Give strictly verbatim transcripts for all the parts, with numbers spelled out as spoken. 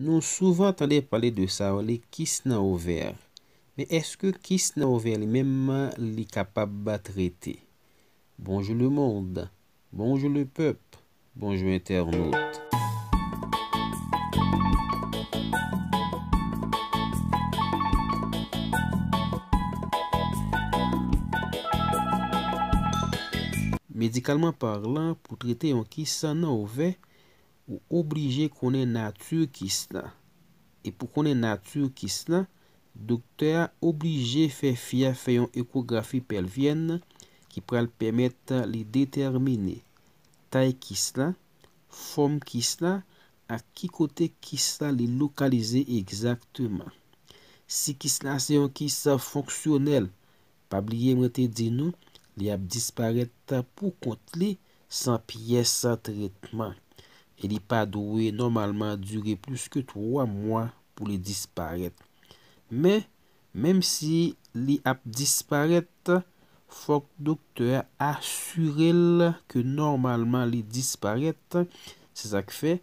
Nou souvan tande pale de sa yo rele kis nan ovè. Men èske kis nan ovè li menm li kapab trete? Bonjou lemonn, bonjou lepèp, bonjou entènot. Medikalman palan, pou trete yon kis nan ovè, ou oblije konnen nati kis la. E pou konnen nati kis la, doktè a oblije fè fi a fè yon ekografi pèlvyèn ki pral pèmèt li detèmine tay kis la, fòm kis la, ak ki kote kis la li lokalize egzakteman. Si kis la se yon kis fonksyonèl, pa bliye mwen te di nou, li ap disparèt pou kont li san pyès tretman. E li pa dwe nòmalman dire plis ke twa mwa pou li disparèt. Men, menm si li ap disparèt, fòk doktè a asire l ke nòmalman li disparèt. Se sa k fè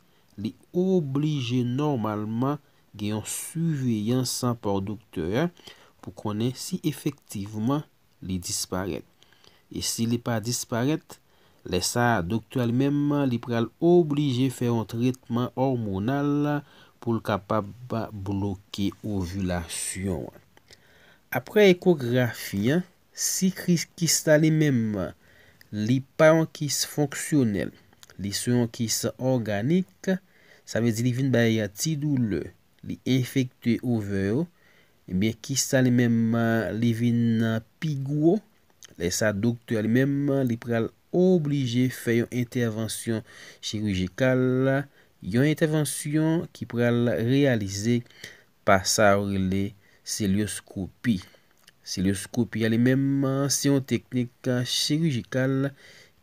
li oblije nòmalman gen yon siveyans pa doktè a pou konnen si efektivman li disparèt. E si li pa disparèt, lè sa a, doktè a li menm, li pral oblije fè yon tretman òmonal pou l kapab bloke ovilasyon an. Apre ekografi an, si kis, kis la li menm, li pa yon kis fonksyonèl, li se yon kis òganik, sa vle di li vin bay ti doulè, li enfekte ovè yo, ebyen, kis la li menm, li vin pi gwo. Lè sa, doktè a li menm, li pral oblije fè yon entèvansyon chirijikal, yon entèvansyon ki pral reyalize pa sa yo rele selyoskopi. Selyoskopi a li menm, se yon teknik chirijikal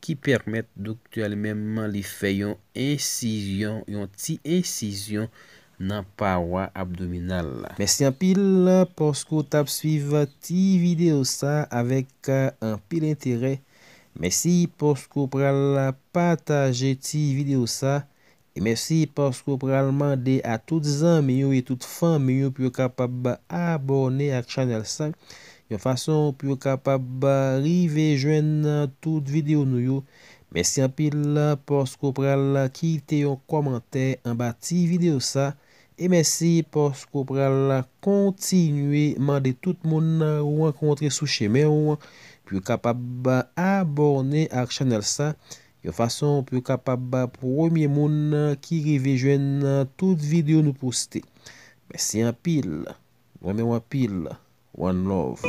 ki pèmèt doktè a li menm li fè yon ensizyon, yon ti ensizyon nan pawa abdominal la. Mèsi anpil paske w t ap swiv ti videyo sa avèk anpil enterè. Mèsi paske w pral pataje ti videyo sa. E mèsi paske w pral mande a tout zanmi w e tout fanmi w pou yo kapab abòne ak chanèl sa, yon fason pou yo kapab rive jwenn tout videyo nou yo. Mèsi anpil paske w pral kite yon kòmantè anba ti videyo sa. E mèsi paske w pral kontinye mande tout moun ou rankontre sou chemen w pou yo kapab abòne ak chanèl sa, yon fason pou yo kapab premye moun ki rive jwenn tout videyo nou poste. Mèsi anpil. M renmen w anpil. One love.